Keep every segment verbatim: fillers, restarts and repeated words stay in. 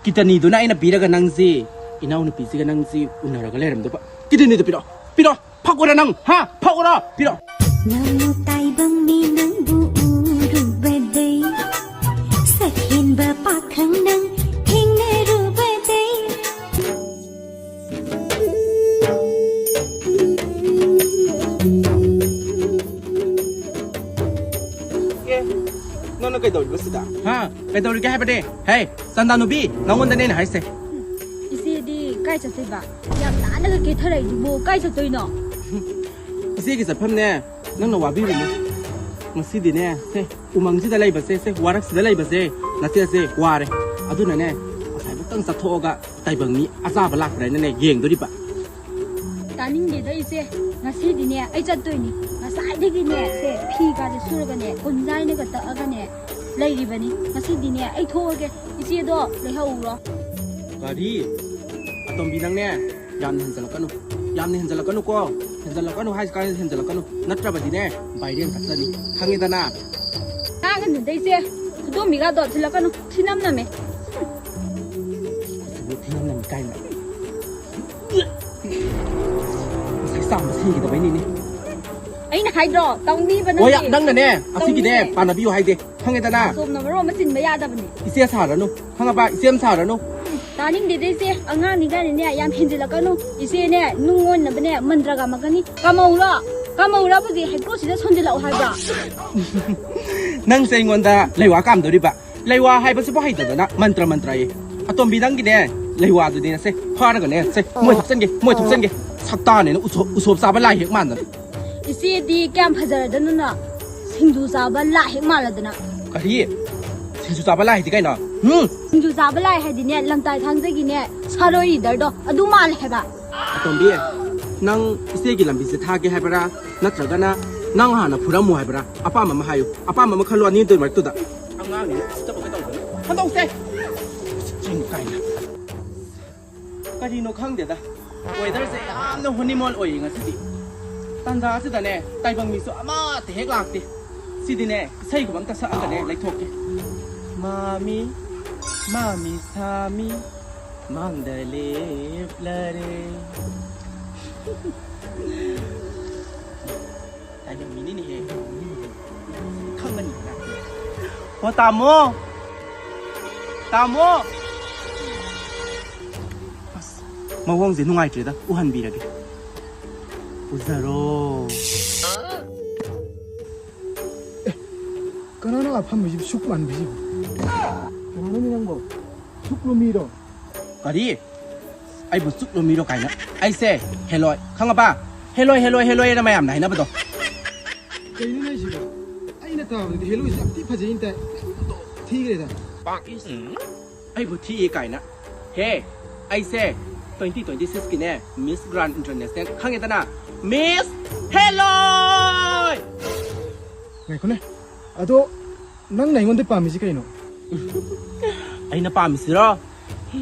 ꯀꯤꯗꯅꯤꯗꯨꯅ ꯑꯩꯅ ꯄꯤꯔꯒ ꯅꯪꯁꯤ, ꯏꯅꯥꯎꯅꯨꯄꯤꯁꯤꯒ ꯅꯪꯁꯤ ꯎꯅꯔꯒ ꯂꯩꯔꯝꯗꯧꯕ꯫ ꯀꯤꯗꯅꯤꯗꯨ ꯄꯤꯔꯛꯑꯣ, ꯄꯤꯔꯛꯑꯣ, ꯐꯛꯎꯔ ꯅꯪ, ꯍꯥ? ꯐꯛꯎꯔ, ꯄꯤꯔꯛꯑꯣ꯫ ꯅꯪꯕꯨ ꯇꯥꯏꯕꯪ ꯃꯤ ꯅꯪꯕꯨ ꯎꯔꯨꯕꯗꯩ, ꯁꯛꯍꯦꯟꯕ ꯄꯥꯈꯪ ꯅꯪ ꯊꯦꯡꯅꯔꯨꯕꯗꯩ꯫ ꯑꯦ, ꯅꯪꯅ ꯀꯩꯗꯧꯔꯤꯕ ꯁꯤꯗ? ꯍꯥ? ꯀꯩꯗꯧꯔꯤꯒꯦ ꯍꯥꯏꯕꯅꯦ? ꯍꯦ, ꯆꯟꯗꯥ ꯅꯨꯄꯤ, ꯅꯪꯉꯣꯟꯗꯅꯦ ꯑꯩꯅ ꯍꯥꯏꯁꯦ꯫ ꯏꯆꯦꯗꯤ ꯀꯥꯏ ꯆꯠꯇꯣꯏꯕ? ꯌꯥꯝ ꯅꯥꯟꯅꯒ ꯀꯦꯊꯔꯛꯏꯗꯨꯕꯨ ꯀꯥꯏ ꯆꯠꯇꯣꯏꯅꯣ? ꯏꯆꯦꯒꯤ ꯆꯠꯐꯝꯅꯦ, ꯅꯪꯅ ꯋꯥꯕꯤꯔꯨꯅꯨ꯫ ꯉꯁꯤꯗꯤꯅꯦ, ꯁꯦ, ꯎꯃꯪꯁꯤꯗ ꯂꯩꯕꯁꯦ, ꯁꯦ, ꯋꯥꯔꯛꯁꯤꯗ ꯂꯩꯕꯁꯦ, ꯅꯆꯦꯁꯦ ꯋꯥꯔꯦ꯫ ꯑꯗꯨꯅꯅꯦ, ꯉꯁꯥꯏꯕꯨꯛꯇꯪ ꯆꯠꯊꯣꯛꯑꯒ ꯇꯥꯏꯕꯪ ꯃꯤ ꯑꯆꯥꯕ ꯂꯥꯛꯄ꯭ꯔꯥ ꯍꯥꯏꯅꯅꯦ ꯌꯦꯡꯗꯣꯔꯤꯕ꯫ ꯇꯥꯅꯤꯡꯗꯦꯗ ꯏꯆꯦ, ꯉꯁꯤꯗꯤꯅꯦ ꯑꯩ ꯆꯠꯇꯣꯏꯅꯤ꯫ ꯉꯁꯥꯏꯗꯒꯤꯅꯦ ꯁꯦ ꯐꯤꯒꯥꯁꯦ ꯁꯨꯔꯒꯅꯦ ꯀꯣꯟꯌꯥꯏꯅꯒ ꯇꯛꯑꯒꯅꯦ ꯂꯩꯔꯤꯕꯅꯤ꯫ ꯉꯁꯤꯗꯤꯅꯦ ꯑꯩ ꯊꯣꯛꯑꯒꯦ, ꯏꯆꯦꯗꯣ ꯂꯩꯍꯧꯔꯣ꯫ ꯀꯔꯤ? ꯑꯇꯣꯝꯕꯤ, ꯅꯪꯅꯦ ꯌꯥꯝꯅ ꯍꯦꯟꯖꯜꯂꯛꯀꯅꯨ, ꯌꯥꯝꯅ ꯍꯦꯟꯖꯜꯂꯛꯀꯅꯨꯀꯣ꯫ ꯍꯦꯟꯖꯜꯂꯛꯀꯅꯨ ꯍꯥꯏꯁꯤ ꯀꯥꯟꯗ ꯍꯦꯟꯖꯜꯂꯛꯀꯅꯨ, ꯅꯠꯇ꯭ꯔꯕꯗꯤꯅꯦ ꯚꯥꯏꯔꯦꯟ ꯆꯠꯆꯅꯤ, ꯈꯪꯉꯦꯗꯅ? ꯉꯥꯡꯒꯅꯨꯗ ꯏꯆꯦ, ꯈꯨꯗꯣꯝꯕꯤꯒꯗꯣ ꯊꯤꯜꯂꯛꯀꯅꯨ, ꯊꯤꯅꯝꯅꯝꯃꯦ꯫ ꯁꯤꯕꯨ ꯊꯤꯅꯝꯅꯝꯃꯤ ꯀꯥꯏꯅ꯫ ꯉꯁꯥꯏ ꯆꯥꯝꯕ ꯁꯦꯡꯈꯤꯗꯕꯩꯅꯤꯅꯦ꯫ ꯑꯩꯅ ꯍꯥꯏꯗ꯭ꯔꯣ, ꯇꯧꯅꯤꯕ ꯍꯣꯏ, ꯅꯪꯗꯤ꯫ ꯅꯪꯅꯅꯦ ꯑꯁꯤꯒꯤꯅꯦ ꯇꯧꯅꯤꯅꯦ꯫ ꯄꯥꯟꯅꯕꯤꯌꯨ ꯍꯥꯏꯗꯦ, ꯈꯪꯉꯦꯗꯅ? ꯑꯁꯣꯝꯅ ꯃꯔꯣꯟ ꯑꯃ ꯆꯤꯟꯕ ꯌꯥꯗꯕꯅꯦ꯫ ꯏꯆꯦ ꯁꯥꯔꯅꯨ, ꯈꯪꯉꯕ? ꯏꯆꯦ ꯑꯃ ꯁꯥꯔꯅꯨ꯫ ꯇꯥꯅꯤꯡꯗꯦꯗ ꯏꯆꯦ, ꯑꯉꯥꯡꯅꯤ ꯀꯥꯏꯅꯅꯦ ꯌꯥꯝ ꯍꯦꯟꯖꯤꯜꯂꯛꯀꯅꯨ꯫ ꯏꯆꯦꯅꯦ ꯅꯨꯡ ꯑꯣꯟꯅꯕꯅꯦ ꯃꯟꯇ꯭ꯔ ꯀꯥꯝꯃꯛꯀꯅꯤ꯫ ꯀꯥꯝꯃꯧꯔꯣ? ꯀꯥꯝꯃꯧꯔꯕꯨꯗꯤ ꯍꯩꯀ꯭ꯔꯨꯁꯤꯗ ꯁꯣꯟꯖꯤꯜꯂꯛꯑꯣ ꯍꯥꯏꯕ꯭ꯔꯣ? ꯅꯪꯁꯦ ꯑꯩꯉꯣꯟꯗ ꯂꯩꯋꯥ ꯀꯥꯝꯗꯧꯔꯤꯕ? ꯂꯩꯋꯥ ꯍꯥꯏꯕꯁꯤꯕꯨ ꯍꯩꯇꯗꯅ ꯃꯟꯇ꯭ꯔ ꯃꯟꯇ꯭ꯔ ꯌꯦ꯫ ꯑꯇꯣꯝꯕꯤ, ꯅꯪꯒꯤꯅꯦ ꯂꯩꯋꯥꯗꯨꯗꯤꯅꯦ ꯁꯦ ꯐꯥꯔꯒꯅꯦ ꯁꯦ ꯃꯣꯏ ꯊꯣꯛꯆꯟꯒꯦ, ꯃꯣꯏ ꯊꯣꯛꯆꯟꯒꯦ꯫ ꯁꯛꯇꯥꯅꯦꯅ ꯎꯁꯣꯞ, ꯎꯁꯣꯞ ꯆꯥꯕ ꯂꯥꯏ ꯍꯦꯛ ꯃꯥꯟꯗꯅ꯫ ꯏꯆꯦꯗꯤ ꯀꯌꯥꯝ ꯐꯖꯔꯗꯅꯣꯅ ꯁꯤꯡꯖꯨ ꯆꯥꯕ ꯂꯥꯏ ꯍꯦꯛ ꯃꯥꯜꯂꯗꯅ꯫ ꯀꯔꯤ? ꯁꯤꯡꯖꯨ ꯆꯥꯕ ꯂꯥꯏ ꯍꯥꯏꯗꯤ ꯀꯩꯅꯣ? ꯎꯝ? ꯁꯤꯡꯖꯨ ꯆꯥꯕ ꯂꯥꯏ ꯍꯥꯏꯗꯤꯅꯦ ꯂꯝꯇꯥꯏ ꯊꯥꯡꯖꯒꯤꯅꯦ ꯁꯥꯔꯣꯏ ꯔꯤꯗꯔꯗꯣ ꯑꯗꯨ ꯃꯥꯜꯂꯦ ꯍꯥꯏꯕ꯫ ꯑꯇꯣꯝꯕꯤ, ꯅꯪ ꯏꯆꯦꯒꯤ ꯂꯝꯕꯤꯁꯦ ꯊꯥꯒꯦ ꯍꯥꯏꯕ꯭ꯔꯥ? ꯅꯠꯇ꯭ꯔꯒꯅ ꯅꯪ ꯍꯥꯟꯅ ꯐꯨꯔꯝꯃꯨ ꯍꯥꯏꯕ꯭ꯔꯥ? ꯑꯄꯥꯝꯕ ꯑꯃ ꯍꯥꯏꯌꯨ꯫ ꯑꯄꯥꯝꯕ ꯑꯃ ꯈꯜꯂꯣ ꯑꯅꯤꯗꯨꯒꯤ ꯃꯔꯛꯇꯨꯗ꯫ ꯑꯉꯥꯡꯅꯤꯅ ꯎꯁꯤꯠꯇꯕ ꯀꯩꯗꯧꯕꯅꯣ? ꯍꯟꯗꯣꯛꯁꯦ! ꯎꯁꯤꯠꯇ꯭ꯔꯤꯅꯣ ꯀꯥꯏꯅ꯫ ꯀꯔꯤꯅꯣ ꯈꯪꯗꯦꯗ꯫ Weatherꯁꯦ ꯌꯥꯝꯅ ꯍꯣꯅꯤꯃꯣꯟ ꯑꯣꯏꯌꯦ ꯉꯁꯤꯗꯤ꯫ ꯇꯥꯟꯖꯥꯁꯤꯗꯅꯦ ꯇꯥꯏꯕꯪ ꯃꯤꯁꯨ ꯑꯃꯠꯇ ꯍꯦꯛ ꯂꯥꯛꯇꯦ꯫ ꯁꯤꯗꯤꯅꯦ ꯏꯁꯩꯒꯨꯝꯕ ꯑꯝꯇ ꯁꯛꯑꯒꯅꯦ ꯂꯩꯊꯣꯛꯀꯦ꯫ ꯃꯥꯃꯤ, ꯃꯥꯃꯤ ꯁꯥꯃꯤ ꯃꯥꯡꯗ ꯂꯦꯞꯂꯔꯦ꯫ ꯇꯥꯏꯕꯪꯃꯤꯅꯤꯅꯦꯍꯦ꯫ ꯈꯪꯒꯅꯤ꯫ ꯍꯣ ꯇꯥꯃꯣ! ꯇꯥꯃꯣ! ꯑꯁ, ꯃꯑꯣꯡꯁꯦ ꯅꯨꯡꯉꯥꯏꯇ꯭ꯔꯦꯗ, ꯎꯍꯟꯕꯤꯔꯒꯦ꯫ ꯎꯖꯔꯣ꯫ ꯀꯅꯥꯅꯣ ꯑꯥ ꯐꯝꯃꯤꯁꯤꯕꯨ ꯁꯨꯛ ꯃꯥꯟꯕꯤꯁꯤꯕꯨ? ꯀꯅꯥꯅꯣꯅꯦ ꯅꯪꯕꯣ? ꯁꯨꯛꯂꯨ ꯃꯤꯔꯣ? ꯀꯔꯤ? ꯑꯩꯕꯨ ꯆꯨꯞꯂꯨ ꯃꯤꯔꯣ ꯀꯥꯏꯅ? ꯑꯩꯁꯦ ꯍꯦꯂꯣꯏ, ꯈꯪꯉꯕ? ꯍꯦꯂꯣꯏ, ꯍꯦꯂꯣꯏ, ꯍꯦꯂꯣꯏ ꯍꯥꯏꯅ ꯃꯌꯥꯝꯅ ꯍꯥꯏꯅꯕꯗꯣ꯫ ꯀꯩꯅꯣꯅꯦ ꯍꯥꯏꯁꯤꯕꯣ? ꯑꯩꯅ ꯇꯥꯕꯗꯗꯤ ꯍꯦꯂꯣꯏꯁꯦ ꯌꯥꯝ ꯊꯤ ꯐꯖꯩꯅ ꯇꯥꯏ꯫ ꯅꯪ ꯑꯣꯟꯊꯣꯛ ꯊꯤꯈ꯭ꯔꯦꯗ꯫ ꯎꯝ, ꯑꯩꯕꯨ ꯊꯤꯌꯦ ꯀꯥꯏꯅ? ꯍꯦ, ꯑꯩꯁꯦ twenty twenty six ꯀꯤꯅꯦ Miss Grand International, ꯈꯪꯉꯦꯗꯅ? Miss ꯍꯦꯂꯣꯏ! ꯉꯥꯏꯈꯣꯅꯦ, ꯑꯗꯣ ꯅꯪꯅ ꯑꯩꯉꯣꯟꯗ ꯄꯥꯝꯃꯤꯁꯤ ꯀꯩꯅꯣ? ꯑꯩꯅ ꯄꯥꯝꯃꯤꯁꯤꯔꯣ?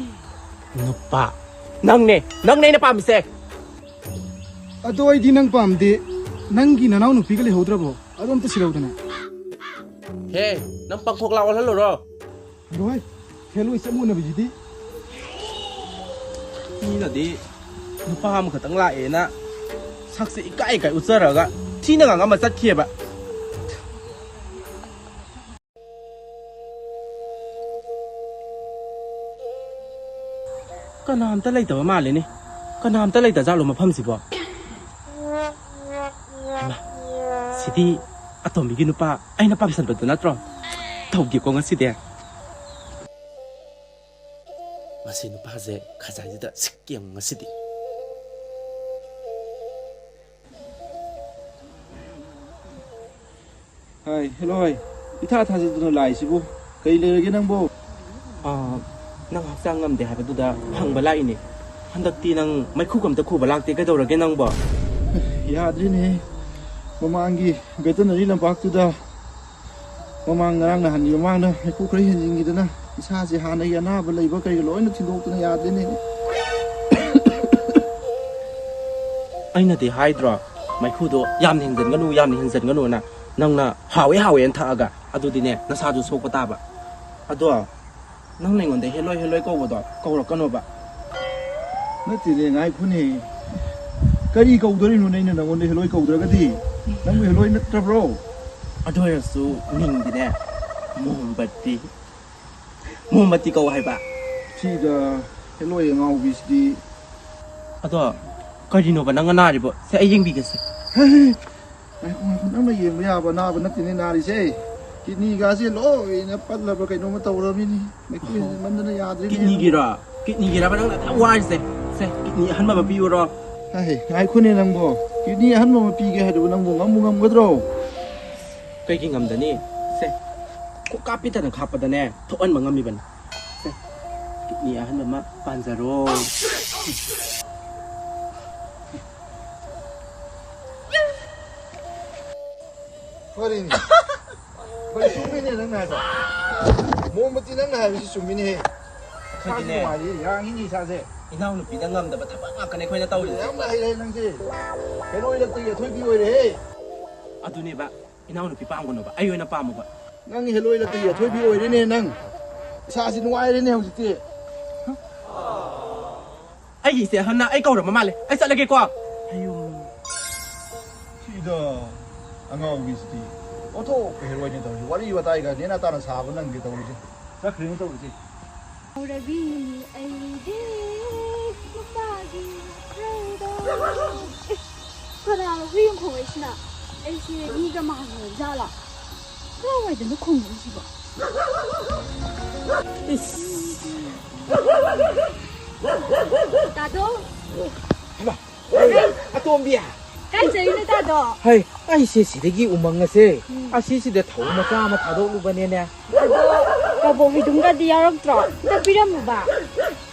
ꯅꯨꯄꯥ꯫ ꯅꯪꯅꯦ, ꯅꯪꯅꯦ ꯑꯩꯅ ꯄꯥꯝꯃꯤꯁꯦ꯫ ꯑꯗꯣ ꯑꯩꯗꯤ ꯅꯪ ꯄꯥꯝꯗꯦ꯫ ꯅꯪꯒꯤ ꯅꯅꯥꯎ ꯅꯨꯄꯤꯒ ꯂꯩꯍꯧꯗ꯭ꯔꯕꯣ? ꯑꯗꯣ ꯑꯝꯇ ꯁꯤꯜꯂꯧꯗꯅ꯫ ꯍꯦ, ꯅꯪ ꯄꯪꯈꯣꯛꯂꯥ ꯑꯣꯜꯍꯜꯂꯨꯔꯣ? ꯍꯣꯏ, ꯍꯦꯂꯣꯏ ꯆꯞ ꯃꯥꯟꯅꯕꯁꯤꯗꯤ꯫ ꯃꯤꯅꯗꯤ ꯅꯨꯄꯥ ꯑꯃꯈꯛꯇꯪ ꯂꯥꯛꯑꯦꯅ ꯁꯛꯁꯦ ꯏꯀꯥꯏ ꯏꯀꯥꯏ ꯎꯠꯆꯔꯒ ꯊꯤꯅ ꯉꯥꯡꯉꯝꯃ ꯆꯠꯈꯤꯑꯕ꯫ ꯀꯅꯥꯝꯇ ꯂꯩꯇꯕ ꯃꯥꯜꯂꯦꯅꯦ꯫ ꯀꯅꯥꯝꯇ ꯂꯩꯇꯖꯥꯠꯂꯣ ꯃꯐꯝꯁꯤꯕꯣ? ꯍꯩꯃꯥ, ꯁꯤꯗꯤ ꯑꯇꯣꯝꯕꯤꯒꯤ ꯅꯨꯄꯥ ꯑꯩꯅ ꯄꯥꯝꯁꯟꯕꯗꯨ ꯅꯠꯇ꯭ꯔꯣ? ꯇꯧꯒꯦꯀꯣ ꯉꯁꯤꯗꯤ꯫ ꯃꯁꯤ ꯅꯨꯄꯥꯁꯦ ꯈꯖꯥꯏꯁꯤꯗ ꯁꯤꯛ ꯌꯦꯡꯉꯨ ꯉꯁꯤꯗꯤ꯫ ꯍꯥꯏ, ꯍꯦꯂꯣꯏ, ꯏꯊꯥ ꯊꯥꯖꯗꯅ ꯂꯥꯛꯏꯁꯤꯕꯨ ꯀꯩ ꯂꯩꯔꯒꯦ ꯅꯪꯕꯣ? ꯑꯥ, ꯅꯪ ꯍꯛꯆꯥꯡ ꯉꯝꯗꯦ ꯍꯥꯏꯕꯗꯨꯗ ꯍꯪꯕ ꯂꯥꯛꯏꯅꯦ꯫ ꯍꯟꯗꯛꯇꯤ ꯅꯪ ꯃꯩꯈꯨ ꯑꯝꯇ ꯈꯨꯕ ꯂꯥꯛꯇꯦ, ꯀꯩꯗꯧꯔꯒꯦ ꯅꯪꯕꯣ? ꯌꯥꯗ꯭ꯔꯤꯅꯦ, ꯃꯃꯥꯡꯒꯤ ꯕꯦꯇꯅꯔꯤ ꯂꯝꯄꯥꯛꯇꯨꯗ ꯃꯃꯥꯡ ꯉꯔꯥꯡ ꯅꯍꯥꯟꯒꯤ ꯃꯃꯥꯡꯗ ꯃꯩꯈꯨ ꯈꯔ ꯍꯦꯟꯖꯤꯟꯈꯤꯗꯅ ꯏꯁꯥꯁꯦ ꯍꯥꯟꯅꯒꯤ ꯑꯅꯥꯕ ꯂꯩꯕ ꯀꯩꯒ ꯂꯣꯏꯅ ꯊꯤꯟꯗꯣꯛꯇꯅ ꯌꯥꯗ꯭ꯔꯦꯅꯦ꯫ ꯑꯩꯅꯗꯤ ꯍꯥꯏꯗ꯭ꯔꯣ, ꯃꯩꯈꯨꯗꯣ ꯌꯥꯝꯅ ꯍꯦꯟꯖꯟꯒꯅꯨ, ꯌꯥꯝꯅ ꯍꯦꯟꯖꯟꯒꯅꯨꯅ? ꯅꯪꯅ ꯍꯥꯎꯋꯦ ꯍꯥꯎꯋꯦꯅ ꯊꯛꯑꯒ, ꯑꯗꯨꯗꯤꯅꯦ ꯅꯁꯥꯁꯨ ꯁꯣꯛꯄ ꯇꯥꯕ꯫ ꯑꯗꯣ ꯅꯪꯅ ꯑꯩꯉꯣꯟꯗ ꯍꯦꯂꯣꯏ ꯍꯦꯂꯣꯏ ꯀꯧꯕꯗꯣ ꯀꯧꯔꯛꯀꯅꯣꯕ꯫ ꯅꯠꯇꯦꯅꯦ, ꯉꯥꯏꯈꯣꯅꯦ꯫ ꯀꯔꯤ ꯀꯧꯗꯣꯔꯤꯅꯣꯅꯦ ꯑꯩꯅ ꯅꯪꯉꯣꯟꯗ ꯍꯦꯂꯣꯏ ꯀꯧꯗ꯭ꯔꯒꯗꯤ? ꯅꯪꯕꯨ ꯍꯦꯂꯣꯏ ꯅꯠꯇ꯭ꯔꯕ꯭ꯔꯣ? ꯑꯗꯨ ꯑꯣꯏꯔꯁꯨ ꯃꯤꯡꯗꯤꯅꯦ, ꯃꯣꯍꯝꯕꯇꯤ꯫ ꯃꯣꯍꯝꯕꯇꯤ ꯀꯧ ꯍꯥꯏꯕ꯫ ꯁꯤꯗ ꯍꯦꯂꯣꯏ ꯑꯉꯥꯎꯕꯤꯁꯤꯗꯤ꯫ ꯑꯗꯣ ꯀꯔꯤꯅꯣꯕ ꯅꯪꯅ ꯅꯥꯔꯤꯕꯣ? ꯁꯦ, ꯑꯩ ꯌꯦꯡꯕꯤꯒꯦꯁꯦ꯫ ꯍꯦ, ꯍꯦ, ꯉꯥꯏꯈꯣ, ꯉꯥꯏꯈꯣ, ꯅꯪꯅ ꯌꯦꯡꯕ ꯌꯥꯕ ꯑꯅꯥꯕ ꯅꯠꯇꯦꯅꯦ ꯅꯥꯔꯤꯁꯦ꯫ ꯀꯤꯗꯅꯤꯒꯥꯁꯦ ꯂꯣꯏꯅ ꯄꯠꯂꯕ꯭ꯔꯥ ꯀꯩꯅꯣꯝꯃ ꯇꯧꯔꯕꯅꯤꯅꯦ꯫ ꯃꯩꯈꯨ ꯍꯦꯟꯃꯟꯗꯅ ꯌꯥꯗ꯭ꯔꯦꯅꯦ꯫ ꯀꯤꯗꯅꯤꯒꯤꯔꯣ? ꯀꯤꯗꯅꯤꯒꯤꯔꯕ ꯅꯪꯅ ꯑꯗꯨꯛ ꯋꯥꯔꯤꯁꯦ? ꯁꯦ, ꯀꯤꯗꯅꯤ ꯑꯍꯟꯕ ꯑꯃ ꯄꯤꯌꯨꯔꯣ? ꯍꯦ, ꯉꯥꯏꯈꯣꯅꯦ ꯅꯪꯕꯣ꯫ ꯀꯤꯗꯅꯤ ꯑꯍꯟꯕ ꯑꯃ ꯄꯤꯒꯦ ꯍꯥꯏꯗꯨꯕꯨ ꯅꯪꯕꯨ ꯉꯝꯕꯨ ꯉꯝꯒꯗ꯭ꯔꯣ? ꯀꯩꯒꯤ ꯉꯝꯗꯅꯤ? ꯁꯦ, ꯈꯣꯡꯀꯥꯞ ꯄꯤꯛꯇꯅ ꯀꯥꯞꯄꯗꯅꯦ, ꯊꯣꯛꯍꯟꯕ ꯉꯝꯃꯤꯕꯅꯤ꯫ ꯁꯦ, ꯀꯤꯗꯅꯤ ꯑꯍꯟꯕ ꯑꯃ ꯄꯥꯟꯖꯔꯣ꯫ ꯐꯔꯦꯅꯦ꯫ ꯐꯔꯦ, ꯆꯨꯝꯃꯤꯅꯦ ꯅꯪꯅ ꯍꯥꯏꯕ꯫ ꯃꯣꯝꯕꯇꯤ ꯅꯪꯅ ꯍꯥꯏꯕꯁꯤ ꯆꯨꯝꯃꯤꯅꯦꯍꯦ꯫ ꯏꯁꯥꯁꯦ ꯑꯩꯈꯣꯏꯗꯤꯅꯦ, ꯅꯨꯡꯉꯥꯏꯔꯦ, ꯌꯥꯡꯉꯤꯅꯦ ꯏꯁꯥꯁꯦ꯫ ꯏꯅꯥꯎꯅꯨꯄꯤꯗ ꯉꯝꯗꯕ ꯊꯕꯛ ꯉꯥꯛꯇꯅꯦ ꯑꯩꯈꯣꯏꯅ ꯇꯧꯔꯤꯁꯦ꯫ ꯌꯥꯝꯅ ꯍꯩꯔꯦ ꯅꯪꯁꯦ꯫ ꯍꯦꯔꯣꯏ ꯂꯛꯇꯒꯤ ꯑꯊꯣꯏꯕꯤ ꯑꯣꯏꯔꯦꯍꯦ꯫ ꯑꯗꯨꯅꯦꯕ, ꯏꯅꯥꯎꯅꯨꯄꯤ ꯄꯥꯝꯒꯅꯣꯕ, ꯑꯩ ꯑꯣꯏꯅ ꯄꯥꯝꯃꯣꯕ꯫ ꯅꯪ ꯍꯦꯂꯣꯏ ꯂꯛꯇꯒꯤ ꯑꯊꯣꯏꯕꯤ ꯑꯣꯏꯔꯦꯅꯦ ꯅꯪ꯫ ꯏꯁꯥꯁꯤ ꯅꯨꯡꯉꯥꯏꯔꯦꯅꯦ ꯍꯧꯖꯤꯛꯇꯤ꯫ ꯑꯩꯒꯤ ꯏꯆꯦ ꯑꯍꯟꯅ ꯑꯩ ꯀꯧꯔꯝꯕ ꯃꯥꯜꯂꯦ, ꯑꯩ ꯆꯠꯂꯒꯦꯀꯣ꯫ ꯑꯌꯨꯝ꯫ ꯁꯤꯗ ꯑꯉꯥꯎꯕꯤꯁꯤꯗꯤ ꯑꯣꯟꯊꯣꯛꯄ ꯍꯦꯔꯣꯏꯅꯦ ꯇꯧꯔꯤꯁꯦ꯫ ꯋꯥꯔꯤ ꯋꯥꯇꯥꯏꯒ ꯅꯦꯅꯥ ꯇꯥꯅ ꯁꯥꯕ ꯅꯪꯗꯦ ꯇꯧꯔꯤꯁꯦ꯫ ꯆꯠꯈ꯭ꯔꯦꯅꯦ ꯇꯧꯔꯤꯁꯦ꯫ ꯉꯥꯎꯔꯕꯤꯅꯤ ꯑꯩꯗꯤ ꯅꯨꯄꯥꯒꯤ ꯏꯊꯧꯗ꯫ ꯑꯦ, ꯀꯅꯥꯅꯣ ꯍꯨꯏ ꯑꯃ ꯈꯣꯡꯉꯛꯏꯁꯤꯅ? ꯑꯩꯁꯦ ꯃꯤꯒ ꯃꯥꯟꯈ꯭ꯔꯕ ꯖꯥꯠꯂꯣ? ꯀꯥꯏꯋꯥꯏꯗꯅꯣ ꯈꯣꯡꯉꯛꯏꯁꯤꯕꯣ? ꯏꯁ! ꯇꯥꯗꯣ! ꯍꯩꯃꯥ! ꯍꯩ, ꯑꯇꯣꯝꯕꯤ! ꯀꯥꯏ ꯆꯠꯂꯤꯅꯣ, ꯇꯥꯗꯣ? ꯍꯩ, ꯑꯩꯁꯦ ꯁꯤꯗꯒꯤ ꯎꯃꯪ ꯑꯁꯦ, ꯎꯝ꯫ ꯑꯁꯤꯁꯤꯗ ꯊꯧ ꯃꯆꯥ ꯑꯃ ꯊꯥꯗꯣꯛꯂꯨꯕꯅꯦꯅꯦ꯫ ꯑꯗꯣ ꯀꯕꯣꯛ ꯍꯩꯗꯨꯝꯒꯗꯤ ꯌꯥꯎꯔꯛꯇ꯭ꯔꯣ? ꯑꯝꯇ ꯄꯤꯔꯝꯃꯨꯕ꯫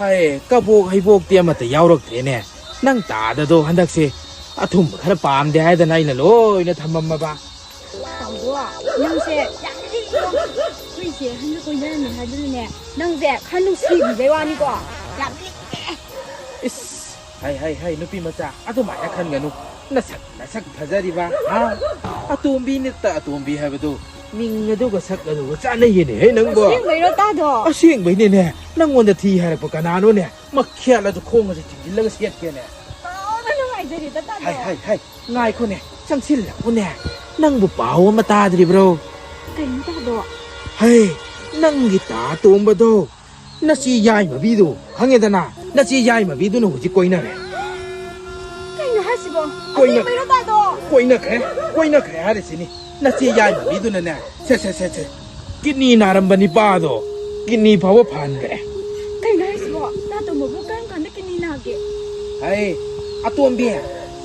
ꯍꯩ, ꯀꯕꯣꯛ ꯍꯩꯕꯣꯛꯇꯤ ꯑꯃꯠꯇ ꯌꯥꯎꯔꯛꯇ꯭ꯔꯦꯅꯦ꯫ ꯅꯪ ꯇꯥꯗꯗꯣ ꯍꯟꯗꯛꯁꯦ ꯑꯊꯨꯝꯕ ꯈꯔ ꯄꯥꯝꯗꯦ ꯍꯥꯏꯗꯅ ꯑꯩꯅ ꯂꯣꯏꯅ ꯊꯝꯃꯝꯃꯕ꯫ ꯇꯥꯗꯣ, ꯅꯪꯁꯦ ꯌꯥꯝ ꯂꯤꯛꯏꯀꯣ꯫ ꯑꯩꯈꯣꯏ ꯏꯆꯦ ꯑꯍꯟꯒ ꯀꯣꯏꯅꯔꯝꯃꯦ ꯍꯥꯏꯗꯨꯅꯅꯦ, ꯅꯪꯁꯦ ꯈꯔ ꯅꯨꯡꯁꯤꯕꯤꯕꯩ ꯋꯥꯅꯤꯀꯣ꯫ ꯌꯥꯝ ꯂꯤꯛꯑꯦ꯫ ꯏꯁ! ꯍꯩ, ꯍꯩ, ꯍꯩ, ꯅꯨꯄꯤ ꯃꯆꯥ, ꯑꯗꯨꯃꯥꯏꯅ ꯈꯟꯒꯅꯨ꯫ ꯅꯁꯛ, ꯅꯁꯛ ꯐꯖꯔꯤꯕ, ꯍꯥ? ꯑꯇꯣꯝꯕꯤ ꯅꯠꯇ ꯑꯇꯣꯝꯕꯤ ꯍꯥꯏꯕꯗꯨ ꯃꯤꯡ ꯑꯗꯨꯒ ꯁꯛ ꯑꯗꯨꯒ ꯆꯥꯟꯅꯩꯌꯦꯅꯦ, ꯍꯦ, ꯅꯪꯕꯣ꯫ ꯑꯁꯦꯡꯕꯩꯔꯣ, ꯇꯥꯗꯣ? ꯑꯁꯦꯡꯕꯩꯅꯦꯅꯦ꯫ ꯅꯪꯉꯣꯟꯗ ꯊꯤ ꯍꯥꯏꯔꯛꯄ ꯀꯅꯥꯅꯣꯅꯦ? ꯃꯈ꯭ꯌꯥꯠ ꯑꯗꯨ ꯈꯣꯡ ꯑꯁꯤ ꯊꯤꯡꯖꯤꯜꯂꯒ ꯁꯦꯠꯀꯦꯅꯦ꯫ ꯇꯥꯎꯅ ꯅꯨꯡꯉꯥꯏꯖꯔꯦꯗ, ꯇꯥꯗꯣ꯫ ꯍꯥꯏ, ꯍꯥꯏ, ꯍꯥꯏ꯫ ꯉꯥꯏꯈꯣꯅꯦ, ꯆꯪꯁꯤꯜꯂꯛꯎꯅꯦ꯫ ꯅꯪꯕꯨ ꯄꯥꯎ ꯑꯃ ꯇꯥꯗ꯭ꯔꯤꯕ꯭ꯔꯣ? ꯀꯩꯅꯣ, ꯇꯥꯗꯣ? ꯍꯩ, ꯅꯪꯒꯤ ꯇꯥ ꯇꯣꯝꯕꯗꯣ ꯅꯆꯦ ꯌꯥꯏꯃꯕꯤꯗꯨ ꯈꯪꯉꯦꯗꯅ? ꯅꯆꯦ ꯌꯥꯏꯃꯕꯤꯗꯨꯅ ꯍꯧꯖꯤꯛ ꯀꯣꯏꯅꯔꯦ꯫ ꯀꯩꯅꯣ ꯍꯥꯏꯁꯤꯕꯣ? ꯀꯣꯏꯅ-, ꯑꯁꯦꯡꯕꯩꯔꯣ, ꯇꯥꯗꯣ? ꯀꯣꯏꯅꯈ꯭ꯔꯦ, ꯀꯣꯏꯅꯈ꯭ꯔꯦ ꯍꯥꯏꯔꯤꯁꯤꯅꯤ꯫ ꯅꯆꯦ ꯌꯥꯏꯃꯕꯤꯗꯨꯅꯅꯦ, ꯁꯦ, ꯁꯦ, ꯁꯦ, ꯁꯦ, ꯀꯤꯠꯅꯤ ꯅꯥꯔꯝꯕ ꯅꯤꯄꯥꯗꯣ ꯀꯤꯠꯅꯤ ꯐꯥꯎꯕ ꯐꯍꯟꯈ꯭ꯔꯦ꯫ ꯀꯩꯅꯣ ꯍꯥꯏꯁꯤꯕꯣ? ꯇꯥ ꯇꯣꯝꯕꯕꯨ ꯀꯔꯝ ꯀꯥꯟꯗ ꯀꯤꯠꯅꯤ ꯅꯥꯒꯦ? ꯍꯩ, ꯑꯇꯣꯝꯕꯤ,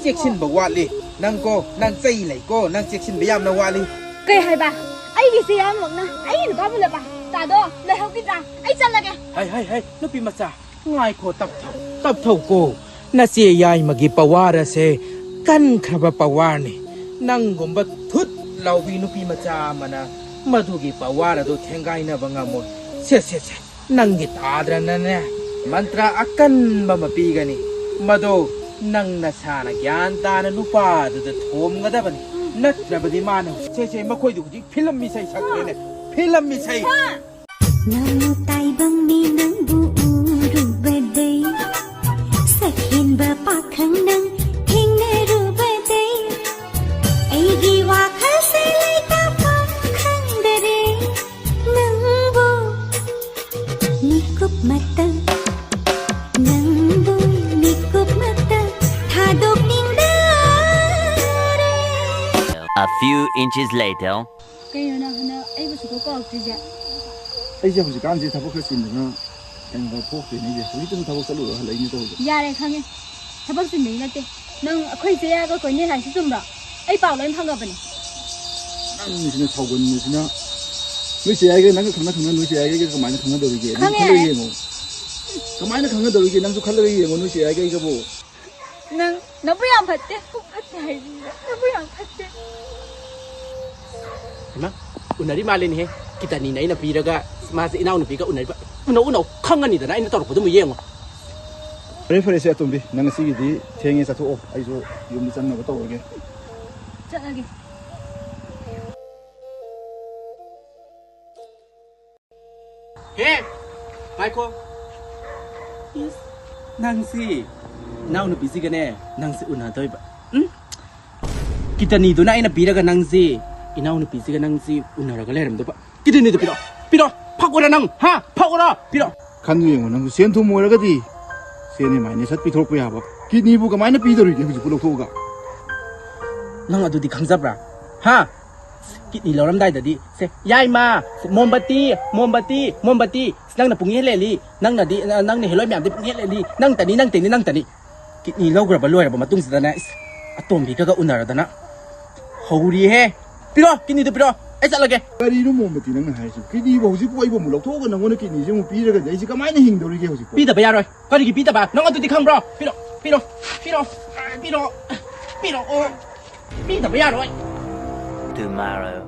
ꯆꯦꯛꯁꯤꯟꯕ ꯋꯥꯠꯂꯤ꯫ ꯅꯪꯀꯣ, ꯅꯪ ꯆꯩ ꯂꯩꯀꯣ, ꯅꯪ ꯆꯦꯛꯁꯤꯟꯕ ꯌꯥꯝꯅ ꯋꯥꯠꯂꯤ꯫ ꯀꯩ ꯍꯥꯏꯕ? ꯑꯩꯒꯤꯁꯦ ꯌꯥꯝꯃꯛꯅ ꯑꯩꯒꯤ ꯅꯨꯄꯥ ꯃꯨꯜꯂꯕ? ꯇꯥꯗꯣ, ꯂꯩꯍꯧꯈꯤꯗ꯭ꯔꯥ? ꯑꯩ ꯆꯠꯂꯒꯦ꯫ ꯍꯩ, ꯍꯩ, ꯍꯩ, ꯅꯨꯄꯤ ꯃꯆꯥ, ꯉꯥꯏꯈꯣ, ꯇꯞꯊꯧ, ꯇꯞꯊꯧꯀꯣ꯫ ꯅꯆꯦ ꯌꯥꯏꯃꯒꯤ ꯄꯋꯥꯔ ꯑꯁꯦ ꯀꯟꯈ꯭ꯔꯕ ꯄꯋꯥꯔꯅꯤ꯫ ꯅꯪꯒꯨꯝꯕ ꯊꯨꯠ ꯂꯥꯎꯕꯤ ꯅꯨꯄꯤ ꯃꯆꯥ ꯑꯃꯅ ꯃꯗꯨꯒꯤ ꯄꯋꯥꯔ ꯑꯗꯨ ꯊꯦꯡꯒꯥꯏꯅꯕ ꯉꯝꯃꯣꯏ꯫ ꯁꯦ, ꯁꯦ, ꯁꯦ, ꯅꯪꯒꯤ ꯇꯥꯗ꯭ꯔꯅꯅꯦ, ꯃꯟꯇ꯭ꯔ ꯑꯀꯟꯕ ꯑꯃ ꯄꯤꯒꯅꯤ꯫ ꯃꯗꯣ ꯅꯪ ꯅꯁꯥꯅ ꯒ꯭ꯌꯥꯟ ꯇꯥꯅ ꯅꯨꯄꯥꯗꯨꯗ ꯊꯣꯝꯒꯗꯕꯅꯤ꯫ ꯅꯠꯇ꯭ꯔꯕꯗꯤ ꯃꯥꯅ ꯍꯧꯖꯤꯛ, ꯁꯦ, ꯁꯦ, ꯃꯈꯣꯏꯗꯨ ꯍꯧꯖꯤꯛ ꯐꯤꯂꯝ ꯏꯁꯩ ꯁꯛꯈ꯭ꯔꯦꯅꯦ, ꯐꯤꯂꯝ ꯏꯁꯩ꯫ ꯅꯃꯨ ꯇꯥꯏꯕꯪ ꯃꯤ ꯅꯪꯕꯨ ꯎꯔꯨꯕꯗꯩ, ꯁꯛꯍꯦꯟꯕ ꯄꯥꯈꯪ ꯅꯪ ꯊꯦꯡꯅꯔꯨꯕꯗꯩ, ꯑꯩꯒꯤ ꯋꯥꯈꯜꯁꯦ ꯂꯩꯇꯥꯐꯝ ꯈꯪꯗꯔꯦ꯫ ꯅꯪꯕꯨ ꯃꯤꯀꯨꯞ ꯃꯇꯪ, ꯅꯪꯕꯨ ꯃꯤꯀꯨꯞ ꯃꯇꯪ ꯊꯥꯗꯣꯛꯅꯤꯡꯗꯔꯦ꯫ A few inches later. ꯀꯩꯅꯣ ꯅꯪ ꯍꯟꯗꯛ ꯑꯩꯕꯨ ꯁꯨꯡꯀꯧ ꯀꯧꯔꯛꯇ꯭ꯔꯤꯁꯦ? ꯑꯩꯁꯦ ꯍꯧꯖꯤꯛꯀꯥꯟꯁꯦ ꯊꯕꯛ ꯈꯔ ꯆꯤꯟꯗꯅ ꯀꯩꯅꯣꯗ ꯊꯣꯛꯇ꯭ꯔꯤꯅꯦ ꯑꯩꯁꯦ꯫ ꯍꯧꯖꯤꯛꯇꯁꯨ ꯊꯕꯛ ꯆꯠꯂꯨꯔꯒ ꯍꯜꯂꯛꯏꯅꯦ ꯇꯧꯔꯤꯁꯦ꯫ ꯌꯥꯔꯦ, ꯈꯪꯉꯦ꯫ ꯊꯕꯛ ꯆꯤꯟꯕꯒꯤ ꯅꯠꯇꯦ꯫ ꯅꯪ ꯑꯩꯈꯣꯏ ꯏꯆꯦ ꯌꯥꯒ ꯀꯣꯏꯅꯩ ꯍꯥꯏꯁꯤ ꯆꯨꯝꯕ꯭ꯔꯣ? ꯑꯩ ꯄꯥꯎ ꯂꯣꯏ ꯐꯪꯉꯕꯅꯦ꯫ ꯅꯪꯁꯤꯅ ꯁꯥꯎꯒꯟꯕꯁꯤꯅ꯫ ꯅꯣꯏ ꯆꯦ ꯌꯥꯏꯒ ꯅꯪꯒ ꯈꯪꯅ ꯈꯪꯅ ꯅꯣꯏ ꯆꯦ ꯌꯥꯏꯒ ꯀꯃꯥꯏꯅ ꯈꯪꯅꯗꯧꯔꯤꯒꯦ? ꯅꯪ ꯈꯪꯉꯦ꯫ ꯈꯜꯂꯒ ꯌꯦꯡꯉꯣ꯫ ꯀꯃꯥꯏꯅ ꯈꯪꯅꯗꯧꯔꯤꯒꯦ? ꯅꯪꯁꯨ ꯈꯜꯂꯒ ꯌꯦꯡꯉꯣ ꯅꯣꯏ ꯆꯦ ꯌꯥꯏꯒ ꯑꯩꯒꯕꯨ꯫ ꯅꯪ, ꯅꯕꯨꯛ ꯌꯥꯝ ꯐꯠꯇꯦ꯫ ꯄꯨꯛ ꯐꯠꯇꯦ ꯍꯥꯏꯕꯅꯤꯗ꯫ ꯅꯕꯨꯛ ꯌꯥꯝ ꯐꯠꯇꯦ꯫ ꯍꯩꯃꯥ, ꯎꯅꯔꯤ ꯃꯥꯜꯂꯦꯅꯦꯍꯦ꯫ ꯀꯤꯇꯅꯤꯅ ꯑꯩꯅ ꯄꯤꯔꯒ ꯃꯥꯁꯦ ꯏꯅꯥꯎꯅꯨꯄꯤꯒ ꯎꯅꯔꯤꯕ꯫ ꯎꯅꯧ, ꯎꯅꯧ, ꯈꯪꯉꯅꯤꯗꯅ ꯑꯩꯅ ꯇꯧꯔꯛꯄꯗꯨ ꯑꯃꯨꯛ ꯌꯦꯡꯉꯣ꯫ ꯐꯔꯦ, ꯐꯔꯦ, ꯁꯦ ꯑꯇꯣꯝꯕꯤ, ꯅꯪ ꯉꯁꯤꯒꯤꯗꯤ ꯊꯦꯡꯉꯦ, ꯆꯠꯊꯣꯛꯑꯣ꯫ ꯑꯩꯁꯨ ꯌꯨꯝꯗ ꯆꯪꯅꯕ ꯇꯧꯔꯒꯦ꯫ ꯆꯠꯂꯒꯦ꯫ ꯑꯦ, ꯉꯥꯏꯈꯣ꯫ ꯏꯁ, ꯅꯪꯁꯤ ꯏꯅꯥꯎꯅꯨꯄꯤꯁꯤꯒꯅꯦ, ꯅꯪꯁꯤ ꯎꯅꯗꯣꯏꯕ꯫ ꯎꯝ? ꯀꯤꯠꯅꯤꯗꯨꯅ ꯑꯩꯅ ꯄꯤꯔꯒ ꯅꯪꯁꯤ ꯏꯅꯥꯎꯅꯨꯄꯤꯁꯤꯒ ꯅꯪꯁꯤ ꯎꯅꯔꯒ ꯂꯩꯔꯝꯗꯣꯏꯕ꯫ ꯀꯤꯠꯅꯤꯗꯨ ꯄꯤꯔꯛꯑꯣ, ꯄꯤꯔꯛꯑꯣ, ꯐꯛꯑꯣꯔꯥ ꯅꯪ? ꯍꯥ? ꯐꯛꯑꯣꯔꯥ? ꯄꯤꯔꯛꯑꯣ꯫ ꯈꯟꯗꯨ ꯌꯦꯡꯉꯣ, ꯅꯪꯁꯨ ꯁꯦꯟ ꯊꯨꯝ ꯑꯣꯏꯔꯒꯗꯤ ꯁꯦꯟ ꯏꯃꯥꯏꯅ ꯁꯠ ꯄꯤꯊꯣꯛꯄ ꯌꯥꯕ꯫ ꯀꯤꯠꯅꯤꯕꯨ ꯀꯃꯥꯏꯅ ꯄꯤꯗꯧꯔꯤꯒꯦ ꯍꯧꯖꯤꯛꯄꯨ ꯂꯧꯊꯣꯛꯑꯒ? ꯅꯪ ꯑꯗꯨꯗꯤ ꯈꯪꯖꯕ꯭ꯔꯥ? ꯍꯥ? ꯀꯤꯠꯅꯤ ꯂꯧꯔꯝꯗꯥꯏꯗꯗꯤ, "ꯁꯦ, ꯌꯥꯏꯃ, ꯁꯦ, ꯃꯣꯝꯕꯇꯤ, ꯃꯣꯝꯕꯇꯤ, ꯃꯣꯝꯕꯇꯤ, ꯁꯤ ꯅꯪꯅ ꯄꯨꯡꯍꯦꯜ ꯍꯦꯜꯂꯤ, ꯅꯪꯅꯗꯤ, ꯅ-, ꯅꯪꯅ ꯍꯦꯜꯂꯣꯏ ꯃꯌꯥꯝꯗꯤ ꯄꯨꯡꯍꯦꯜ ꯍꯦꯜꯂꯤ, ꯅꯪꯇꯅꯤ, ꯅꯪꯇꯅꯤ, ꯅꯪꯇꯅꯤ"꯫ ꯀꯤꯠꯅꯤ ꯂꯧꯈ꯭ꯔꯕ ꯂꯣꯏꯔꯕ ꯃꯇꯨꯡꯁꯤꯗꯅꯦ, ꯏꯁ, ꯑꯇꯣꯝꯕꯤꯒꯒ ꯎꯅꯔꯗꯅ ꯍꯧꯔꯤꯍꯦ꯫ ꯄꯤꯔꯣ, ꯀꯤꯠꯅꯤꯗꯨ ꯄꯤꯔꯣ, ꯑꯩ ꯆꯠꯂꯒꯦ꯫ ꯀꯔꯤꯅꯣ ꯃꯣꯝꯕꯇꯤ ꯅꯪꯅ ꯍꯥꯏꯔꯤꯁꯤꯕꯨ? ꯀꯤꯠꯅꯤꯕꯨ ꯍꯧꯖꯤꯛꯄꯨ ꯑꯩꯕꯨ ꯑꯃꯨꯛ ꯂꯧꯊꯣꯛꯑꯒ ꯅꯪꯉꯣꯟꯗ ꯀꯤꯠꯅꯤꯁꯦ ꯑꯃꯨꯛ ꯄꯤꯔꯒꯗꯤ ꯑꯩꯁꯦ ꯀꯃꯥꯏꯅ ꯍꯤꯡꯗꯧꯔꯤꯒꯦ ꯍꯧꯖꯤꯛꯄꯨ? ꯄꯤꯗꯕ ꯌꯥꯔꯣꯏ꯫ ꯀꯔꯤꯒꯤ ꯄꯤꯗꯕ? ꯅꯪ ꯑꯗꯨꯗꯤ ꯈꯪꯕ꯭ꯔꯣ? ꯄꯤꯔꯣ, ꯄꯤꯔꯣ, ꯄꯤꯔꯣ, ꯄꯤꯔꯣ, ꯄꯤꯔꯣ, ꯑꯣ, ꯄꯤꯗꯕ ꯌꯥꯔꯣꯏ꯫ Tomorrow.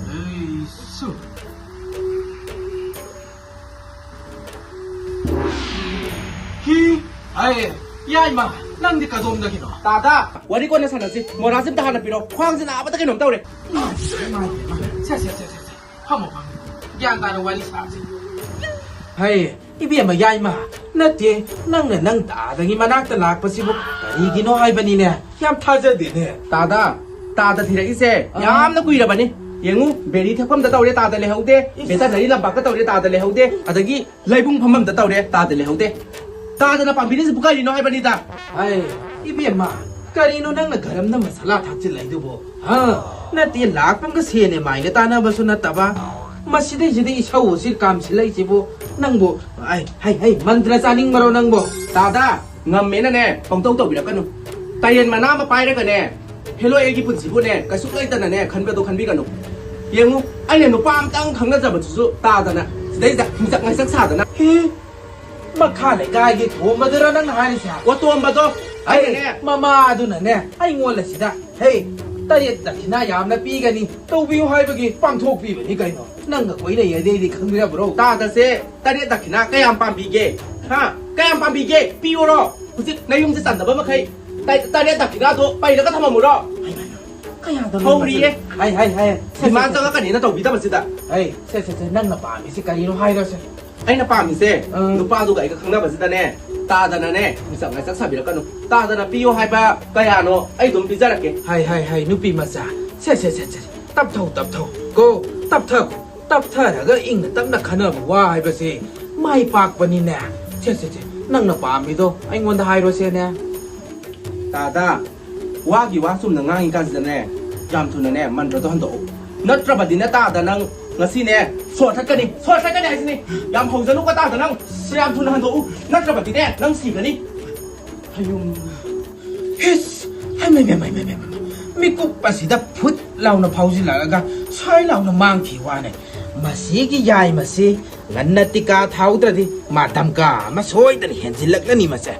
ꯑꯩꯁꯨ꯫ ꯍꯤ, ꯑꯩ, ꯌꯥꯏꯃ, ꯅꯪꯗꯤ ꯀꯗꯣꯝꯗꯒꯤꯅꯣ? ꯇꯥꯗ, ꯋꯥꯔꯤ ꯀꯣꯟꯅ ꯁꯥꯟꯅꯁꯤ꯫ ꯃꯣꯔꯥꯁꯤ ꯑꯝꯇ ꯍꯥꯟꯅ ꯄꯤꯔꯣ꯫ ꯈ꯭ꯋꯥꯡꯁꯦ ꯅꯥꯕꯗ ꯀꯩꯅꯣꯝ ꯇꯧꯔꯦ꯫ ꯏꯃꯥ, ꯏꯃꯥ, ꯏꯃꯥ꯫ ꯁꯦ, ꯁꯦ, ꯁꯦ, ꯁꯦ, ꯁꯦ꯫ ꯐꯝꯃꯣ, ꯐꯝꯃꯣ꯫ ꯒ꯭ꯌꯥꯟ ꯇꯥꯅ ꯋꯥꯔꯤ ꯁꯥꯁꯤ꯫ ꯍꯩ, ꯏꯕꯦꯝꯃ ꯌꯥꯏꯃ, ꯅꯠꯇꯦ, ꯅꯪꯅ ꯅꯪ ꯇꯥꯗꯒꯤ ꯃꯅꯥꯛꯇ ꯂꯥꯛꯄꯁꯤꯕꯨ ꯀꯔꯤꯒꯤꯅꯣ ꯍꯥꯏꯕꯅꯤꯅꯦ? ꯌꯥꯝ ꯊꯥꯖꯗꯦꯅꯦ꯫ ꯇꯥꯗ, ꯇꯥꯗ ꯊꯤꯔꯛꯏꯁꯦ ꯑꯥ꯫ ꯌꯥꯝꯅ ꯀꯨꯏꯔꯕꯅꯤ꯫ ꯌꯦꯡꯉꯨ, ꯕꯦꯔꯤ ꯊꯛꯐꯝꯗ ꯇꯧꯔꯦ, ꯇꯥꯗ ꯂꯩꯍꯧꯗꯦ꯫ ꯏꯁ꯫ ꯕꯦꯇꯅꯔꯤ ꯂꯝꯄꯥꯛꯇ ꯇꯧꯔꯦ, ꯇꯥꯗ ꯂꯩꯍꯧꯗꯦ꯫ ꯑꯗꯒꯤ ꯂꯩꯕꯨꯡ ꯐꯝꯐꯝꯗ ꯇꯧꯔꯦ, ꯇꯥꯗ ꯂꯩꯍꯧꯗꯦ꯫ ꯇꯥꯗꯅ ꯄꯥꯝꯕꯤꯔꯤꯁꯤꯕꯨ ꯀꯔꯤꯅꯣ ꯍꯥꯏꯕꯅꯤꯗ? ꯑꯩ, ꯏꯕꯦꯝꯃ, ꯀꯔꯤꯅꯣ ꯅꯪꯅ ꯒꯔꯝꯗ ꯃꯁꯥꯂꯥ ꯊꯥꯛꯆꯤꯜꯂꯛꯏꯗꯨꯕꯨ? ꯍꯥ? ꯅꯠꯇꯦ, ꯂꯥꯛꯄꯒ ꯁꯦꯟꯅꯦ ꯃꯥꯏꯅ ꯇꯥꯟꯅꯕꯁꯨ ꯅꯠꯇꯕ꯫ ꯃꯁꯤꯗꯩꯁꯤꯗ ꯏꯁꯧ ꯑꯁꯤ ꯀꯥꯝꯁꯤꯜꯂꯛꯏꯁꯤꯕꯨ ꯅꯪꯕꯨ? ꯑꯩ, ꯍꯩ, ꯍꯩ, ꯃꯟꯇ꯭ꯔ ꯆꯥꯅꯤꯡꯕꯔꯣ ꯅꯪꯕꯨ? ꯇꯥꯗ, ꯉꯝꯃꯦꯅꯅꯦ, ꯄꯪꯇꯧ ꯇꯧꯕꯤꯔꯛꯀꯅꯨ꯫ ꯇꯌꯦꯟ ꯃꯅꯥ ꯑꯃ ꯄꯥꯏꯔꯒꯅꯦ, ꯍꯦꯂꯣꯏ ꯑꯩꯒꯤ ꯄꯨꯟꯁꯤꯕꯨꯅꯦ, ꯀꯩꯁꯨ ꯂꯩꯇꯅꯅꯦ, ꯈꯟꯕꯗꯣ ꯈꯟꯕꯤꯒꯅꯨ꯫ ꯌꯦꯡꯉꯨ, ꯑꯩꯅ ꯅꯨꯄꯥ ꯑꯝꯇꯪ ꯈꯪꯅꯖꯕꯗꯨꯁꯨ ꯇꯥꯗꯅ, ꯁꯤꯗꯩꯗ ꯍꯤꯡꯆꯛ ꯉꯩꯆꯛ ꯁꯥꯗꯅ꯫ ꯍꯤ, ꯃꯈꯥ ꯂꯩꯀꯥꯏꯒꯤ ꯇꯣꯝꯕꯗꯨꯔ ꯅꯪꯅ ꯍꯥꯏꯔꯤꯁꯦ? ꯑꯣ, ꯇꯣꯝꯕꯗꯣ, ꯑꯩ, ꯑꯩꯅꯅꯦ꯫ ꯃꯃꯥꯗꯨꯅꯅꯦ, ꯑꯩꯉꯣꯟꯗ ꯁꯤꯗ, "ꯍꯦ, ꯇꯔꯦꯠ ꯗꯈꯤꯅꯥ ꯌꯥꯝꯅ ꯄꯤꯒꯅꯤ, ꯇꯧꯕꯤꯌꯨ" ꯍꯥꯏꯕꯒꯤ ꯄꯥꯡꯊꯣꯛꯄꯤꯕꯅꯤ ꯀꯩꯅꯣ꯫ ꯅꯪꯒ ꯀꯣꯏꯅꯩ ꯑꯗꯩꯗꯤ ꯈꯪꯕꯤꯔꯕ꯭ꯔꯣ? ꯇꯥꯗꯁꯦ ꯇꯔꯦꯠ ꯗꯈꯤꯅꯥ ꯀꯌꯥꯝ ꯄꯥꯝꯕꯤꯒꯦ? ꯍꯥ? ꯀꯌꯥꯝ ꯄꯥꯝꯕꯤꯒꯦ? ꯄꯤꯌꯨꯔꯣ? ꯍꯧꯖꯤꯛ ꯅꯌꯨꯝꯁꯦ ꯆꯟꯗꯕ ꯃꯈꯩ ꯇ-, ꯇꯔꯦꯠ ꯗꯈꯤꯅꯥꯗꯣ ꯄꯩꯔꯒ ꯊꯝꯃꯝꯃꯨꯔꯣ? ꯍꯩꯃꯥ, ꯍꯧꯔꯤꯌꯦ꯫ ꯍꯥꯏ, ꯍꯥꯏ, ꯍꯥꯏ꯫ ꯁꯦ, ꯁꯦ, ꯗꯤꯃꯥꯟ ꯁꯦ, ꯁꯦ꯫ ꯆꯪꯉꯛꯀꯅꯤꯅ ꯇꯧꯕꯤꯗꯕꯁꯤꯗ꯫ ꯍꯩ, ꯁꯦ, ꯁꯦ, ꯁꯦ, ꯅꯪꯅ ꯄꯥꯝꯃꯤꯁꯤ ꯀꯔꯤꯅꯣ ꯍꯥꯏꯔꯣꯁꯦ꯫ ꯑꯩꯅ ꯄꯥꯝꯃꯤꯁꯦ, ꯑꯥ꯫ ꯅꯨꯄꯥꯗꯨꯒ ꯑꯩꯒ ꯈꯪꯅꯕꯁꯤꯗꯅꯦ, ꯇꯥꯗꯅꯅꯦ, ꯃꯤꯆꯪ ꯉꯥꯏꯆꯛ ꯁꯥꯕꯤꯔꯛꯀꯅꯨ꯫ ꯇꯥꯗꯅ ꯄꯤꯌꯣ ꯍꯥꯏꯕ ꯀꯌꯥꯅꯣ ꯑꯩ ꯑꯗꯨꯝ ꯄꯤꯖꯔꯛꯀꯦ꯫ ꯍꯥꯏ, ꯍꯥꯏ, ꯍꯥꯏ, ꯅꯨꯄꯤ ꯃꯆꯥ꯫ ꯁꯦ, ꯁꯦ, ꯁꯦ, ꯁꯦ, ꯇꯞꯊꯧ, ꯇꯞꯊꯧ꯫ ꯀꯣ, ꯇꯞꯊꯈꯣ꯫ ꯇꯞꯊꯔꯒ ꯏꯪꯅ ꯇꯞꯅ ꯈꯟꯅꯕ ꯋꯥ ꯍꯥꯏꯕꯁꯤ ꯃꯥꯏ ꯄꯥꯛꯄꯅꯤꯅꯦ꯫ ꯁꯦ, ꯁꯦ, ꯁꯦ, ꯅꯪꯅ ꯄꯥꯝꯃꯤꯗꯣ ꯑꯩꯉꯣꯟꯗ ꯍꯥꯏꯔꯣꯁꯦꯅꯦ꯫ ꯇꯥꯗ, ꯋꯥꯒꯤ ꯋꯥ ꯆꯨꯝꯅ ꯉꯥꯡꯉꯤ ꯀꯥꯟꯁꯤꯗꯅꯦ, ꯌꯥꯝ ꯊꯨꯅꯅꯦ ꯃꯟꯇ꯭ꯔꯗꯣ ꯍꯟꯗꯣꯛꯎ꯫ ꯅꯠꯇ꯭ꯔꯕꯗꯤꯅꯦ ꯇꯥꯗ, ꯅꯪ ꯉꯁꯤꯅꯦ ꯁꯣꯔ ꯊꯠꯀꯅꯤ, ꯁꯣꯔ ꯊꯠꯀꯅꯤ ꯍꯥꯏꯁꯤꯅꯤ꯫ ꯌꯥꯝ ꯍꯧꯖꯅꯨꯀꯣ ꯇꯥꯗ, ꯅꯪ ꯌꯥꯝ ꯊꯨꯅ ꯍꯟꯗꯣꯛꯎ, ꯅꯠꯇ꯭ꯔꯕꯗꯤꯅꯦ ꯅꯪ ꯁꯤꯒꯅꯤ꯫ ꯍꯌꯨꯝ꯫ ꯍꯤꯁ! ꯍꯩꯃꯩ, ꯃꯩ, ꯃꯩ, ꯃꯩ, ꯃꯩ, ꯃꯩ꯫ ꯃꯤꯀꯨꯞ ꯑꯁꯤꯗ ꯐꯨꯠ ꯂꯥꯎꯅ ꯐꯥꯎꯖꯤꯜꯂꯛꯑꯒ ꯁ꯭ꯋꯥꯏ ꯂꯥꯎꯅ ꯃꯥꯡꯈꯤ ꯋꯥꯅꯦ꯫ ꯃꯁꯤꯒꯤ ꯌꯥꯏꯃꯁꯤ ꯉꯟꯅ ꯇꯤꯀꯥ ꯊꯥꯍꯧꯗ꯭ꯔꯗꯤ ꯃꯥ ꯙꯝꯀꯥ ꯑꯃ ꯁꯣꯏꯗꯅ ꯍꯦꯟꯖꯤꯜꯂꯛꯂꯅꯤ ꯃꯁꯦ꯫